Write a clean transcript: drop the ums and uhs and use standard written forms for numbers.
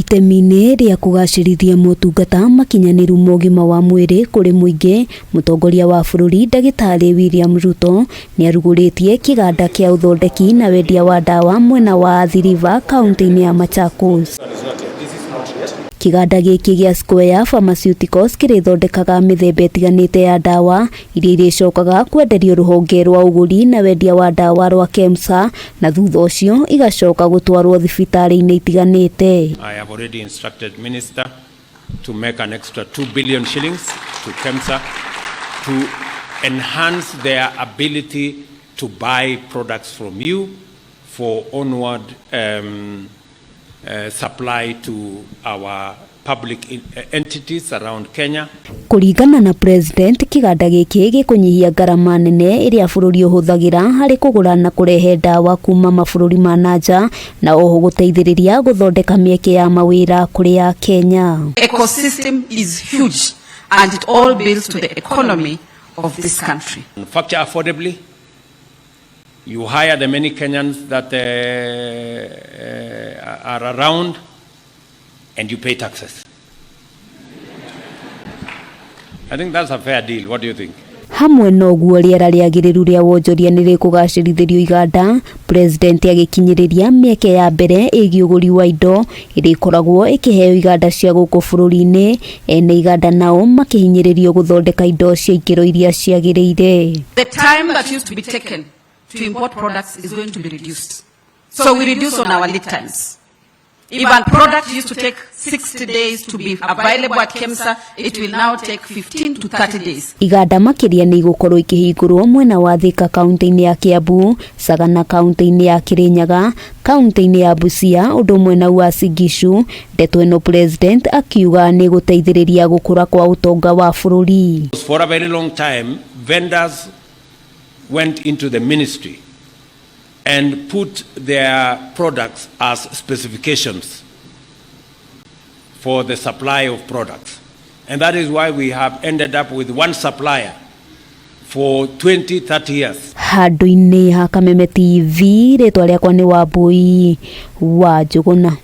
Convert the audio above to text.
Itemi-inĩ rĩa kũgacĩrithia motungata makinyanĩru ma ũgima wa mwĩrĩ kũrĩ mũingĩ, mũtongoria wa bũrũri Ndagĩtarĩ William Ruto nĩarugũrĩtie kĩganda kĩa ũthondeki na wendia wa ndawa mwena wa Athi River kaunti-inĩ ya Machakos. Kĩganda gĩkĩ gĩa Square Pharmaceuticals kĩrĩthondekaga mĩthemba ĩtiganĩte ya ndawa iria irĩcokaga kwenderio rũhonge rwa ũgũri na wendia wa ndawa rwa KEMSA na thutha ũcio igacoka gũtwarwo thibitarĩ-inĩ itiganĩte. I have already instructed Minister to make an extra 2 billion shillings to KEMSA to enhance their ability to buy products from you for onward supply to our public entities around Kenya. Kũringana na President, kĩganda gĩkĩ gĩkũnyihia ngarama nene ĩrĩa bũrũri ũhũthagĩra harĩ kũgũra na kũrehe ndawa kuma mabũrũri ma na nja na oho gũteithĩrĩria gũthondeka mĩeke ya mawĩra kũrĩ Akenya. Ecosystem is huge and it all builds to the economy of this country. Manufacture affordably. You hire the many Kenyans that are around and you pay taxes. I think that's a fair deal. What do you think? Hamwe na ũguo, rĩera rĩagĩrĩru rĩa wonjoria nĩ rĩkũgacĩrithĩrio iganda. President agĩkinyĩrĩria mĩeke ya mbere ĩgiĩ ũgũri wa indo ĩrĩa ĩkoragwo ĩkĩheo iganda cia gũkũ bũrũri-inĩ, ene iganda nao makĩhinyĩrĩrio gũthondeka indo cia ikĩro iria ciagĩrĩire. The time that used to be taken to import products is going to be reduced. So we reduce on our lead times. If a product used to take 60 days to be available at KEMSA, it will now take 15 to 30 days. Iganda makĩria nĩ igũkorwo ikĩhingũrwo mwena wa Thika kaunti-inĩ ya Kiambu, Sagana kaunti-inĩ ya Kirinyaga, kaunti-inĩ ya Busia ũndũ ũmwe na Uasin Gishu. Ndeto ĩno President akiuga nĩ gũteithĩrĩria gũkũra kwa ũtonga wa bũrũri. For a very long time, vendors went into the ministry and put their products as specifications for the supply of products. And that is why we have ended up with one supplier for 20, 30 years. Handũ-inĩ ha Kameme TV, rĩtwa rĩakwa nĩ Wambui wa Njũgũna.